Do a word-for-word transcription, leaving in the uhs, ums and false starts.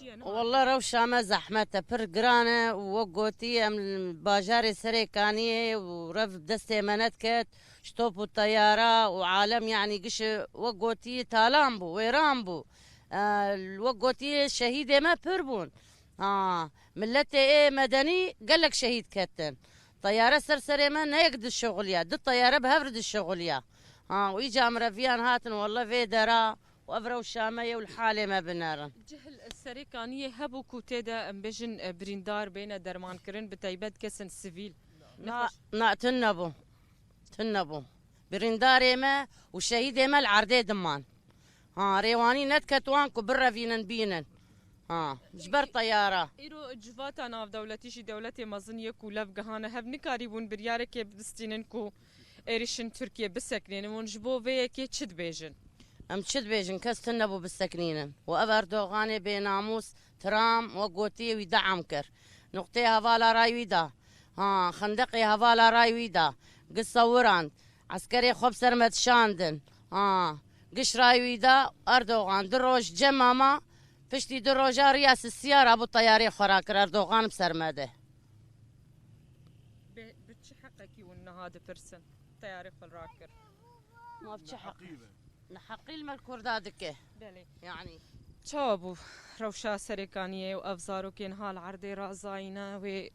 Walla rewşa me zehmet e, pir giran e û wek gotî em bajarê Serêkaniyê û rev destê me nediket, ji top û teyara û alem, yanî giş wek gotî talan bû, wêran bû. E, wek gotî şehîdê me pir bûn. Ha, miletê ê medenî gelek şehîd ketin. Teyare ser serê me ne yek dişixuliya, du teyare bi hev re dişixuliya. Ha, û îca em reviyan hatin, walla vê dera û ev rewşa me ye û li halê me binerin. Cihil Serêkaniyê hebû ku tê de, em bêjin, e, birîndar bêne dermankirin, bi taybet kesên sivîl. Na, Nexweş- na, tune bû. Tune bû. Birîndarê me û şehîdê me li erdê diman. Ha, rêwanî nediket wan ku birevînin bînin. Ha, ji ber teyara. Îro civata navdewletî jî dewletê mezin yê ku lev gihane hev nikarîbûn biryarekê bistînin ku êrişin Tirkiye bisekinînin. Hûn ji bo vê yekê çi dibêjin? Em çi dibêjin? Kes tune bû bisekinînin. Û ev Erdoganê bênamûs, Trump, wek gotiye wî deam kir. Nuqteyê hevala ray wî da. Ha, xendeqê hevala ray wî da. Gi sewirand. Eskerê xwe bi ser me dişandin. Ha, giş ray wî da. Erdogan du roj cema ma, piştî du roja riya sisiya rabû teyarê xwe rakir. Erdogan bi ser me de. Bi, bi çi heqekî hûn niha dipirsin? Teyarê xwe rakir. Ma bi çi heq? Neheqî li me li Kurda dike. Belê. Yanî. Çawa bû rewşa Serêkaniyê û ev zarokên hal erdê razayîne wê